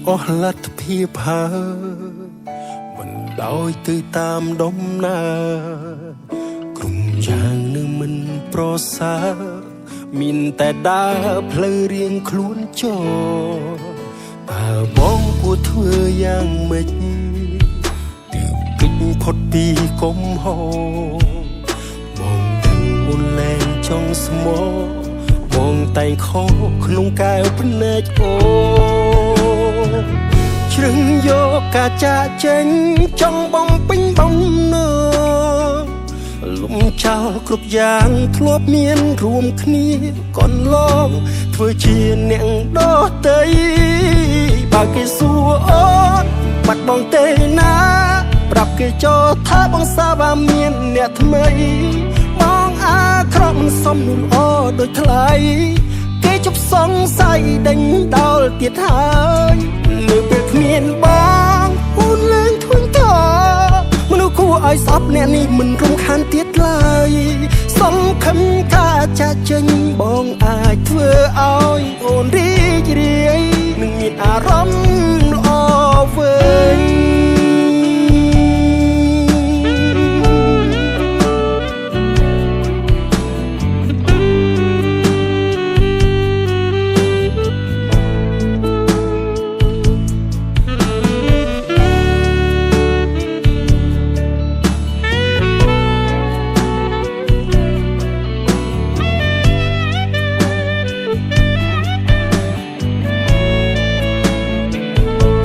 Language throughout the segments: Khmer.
អស់លទ្ធភាពហើយមិនដោយទៅតាមដំណើរក្រុមយ៉ាងនឹងមិនប្រសើរមានតែដើរផ្លូវរៀងខ្លួនចូលតើបងគួរធ្វើយ៉ាងម៉េចទើបគេចផុតពីកំហុសបងដឹងមុនលែងចង់ស្មោះបងតែងខុសក្នុងកែវភ្នែកអូជ្រឹងយកការចាកចេញចង់បំពេញបំណងលំចោលគ្រប់យ៉ាងធ្លាប់មានរួមគ្នាកន្លងធ្វើជាអ្នកដទៃបើគេសួរអូនបាត់បងទេណាប្រាប់គេចោលថាបងសាវ៉ាមានអ្នកថ្មីបងអាក្រក់មិនសមនោះល្អដូចថ្លៃគេជប់សង្ស័យដេញដោលទៀតហើយនៅពេលគ្មានបងអូនលែងធុញថប់មនុស្សគួរឲ្យស្អប់អ្នកនេះមិនរំខានទៀតឡើយសង្ឃឹមថាចាក់ចេញបងអាចធ្វើឲ្យអូនរីករាយនឹងមានអារម្មណ៍ល្អវិញ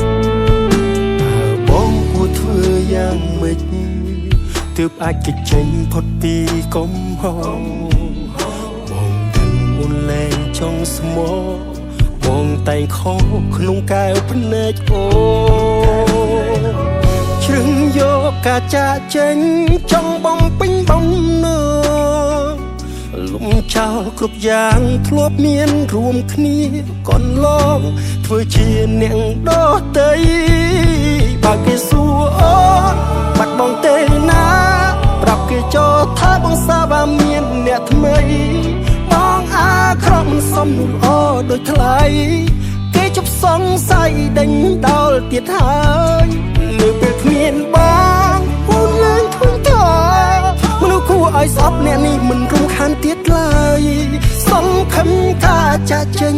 តើបងគួរធ្វើយ៉ាងម៉េចទើបអាចគេចចេញផុតពីកំហុសបងដឹងមុនលែងចង់ស្មោះបងតែងខុសក្នុងកែវភ្នែកអូជ្រឹងយកការចាកចេញចង់បំពេញបំណងលំចោលគ្រប់យ៉ាងធ្លាប់មានរួមគ្នាកន្លងធ្វើជាអ្នកដទៃបើគេសួរអូនបាត់បងទេណាប្រាប់គេចោលថាបងសាវ៉ាមានអ្នកថ្មីបងអាក្រក់មិនសមនោះល្អដូចថ្លៃគេជប់សង្ស័យដេញដោលទៀតហើយនៅពេលគ្មានបងអូនលែងធុញថប់មនុស្សគួរឲ្យស្អប់អ្នកនេះមិនរំខានទៀតឡើយសង្ឃឹមថាចាក់ចេញ